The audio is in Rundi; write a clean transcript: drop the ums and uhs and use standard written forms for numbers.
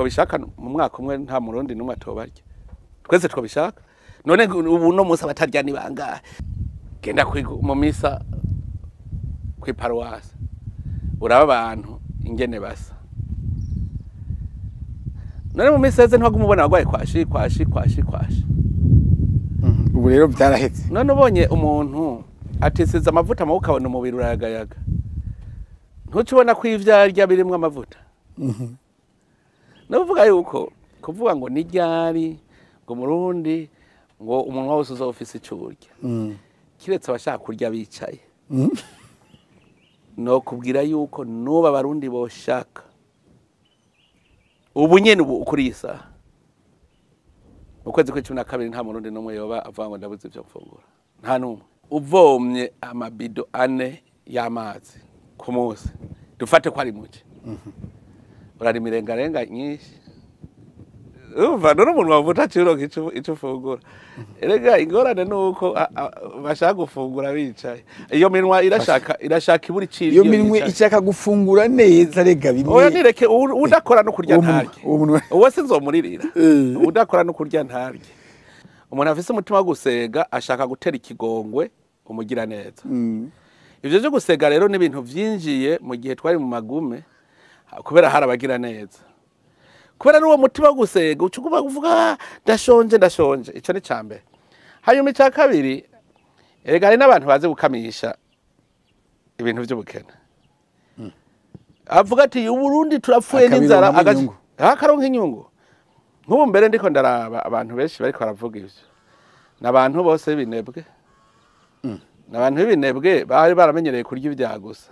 Twabishaka mu mwaka umwe nta Murundi n'umwe atobarya, twese twabishaka. None ubu no munsi abatarya ni bangahe? Genda mu misa kw'iparuwasi uraba abantu ingene basa. None mu misi heze ntiwaguma ubona abagwaye kwashi kwashi kwashi kwashi? Ubu rero byarahetse. None ubonye umuntu atisize amavuta amaboko, ukabona umubiri urayagayaga, ntuce ubona ko ivyo arya birimwo amavuta? Nuvuga yuko kuvuga ngo ni ryari ngo Murundi ngo umunwa wose uzoba ufise ico urya, kiretse abashaka kurya bicaye, no kubwira yuko nuba Abarundi boshaka ubu nyene, ubu kuri iyi saha, mu kwezi kw'12, nta Murundi n'umwe yoba avuga ngo ndabuze ivyo mfungura, nta n'umwe. Uvomye amabido 4 y'amazi ku munsi, dufate ko ari muke, urarima irengarenga nyinshi. Umva, none umuntu wavuta acironka ico ufungura? Erega ingorane nuko bashaka gufungura bicaye. Iyo minwa irashaka ibura iciryo. Iyo minwe ishaka gufungura neza rega bimwe. Oya, nireke udakora no kurya Uwo munwa- ntarye. Uwo munwa. Uwo sinzomuririra. Udakora no kurya ntarye. Umuntu afise umutima wo gusega ashaka gutera ikigongwe umugira neza. Ivyo vyo gusega rero ni ibintu vyinjiye mu gihe twari mu magume, kubera hari abagira neza, kubera n'uwo mutima wo gusega uca uguma uvuga: "Ah, ndashonje, ndashonje." Ico ni ca mbere. Hanyuma ica kabiri, erega hari n'abantu bazi gukamisha ibintu vy'ubukene, avuga ati Uburundi turapfuye n'inzara. Akabironkamo inyungu. Akaronka inyungu. Nk'ubu mbere ndiko ndaraba abantu benshi bariko baravuga ivyo, ni abantu bose b'ibinebwe, ni abantu b'ibinebwe bari baramenyereye kurya ibya gusa.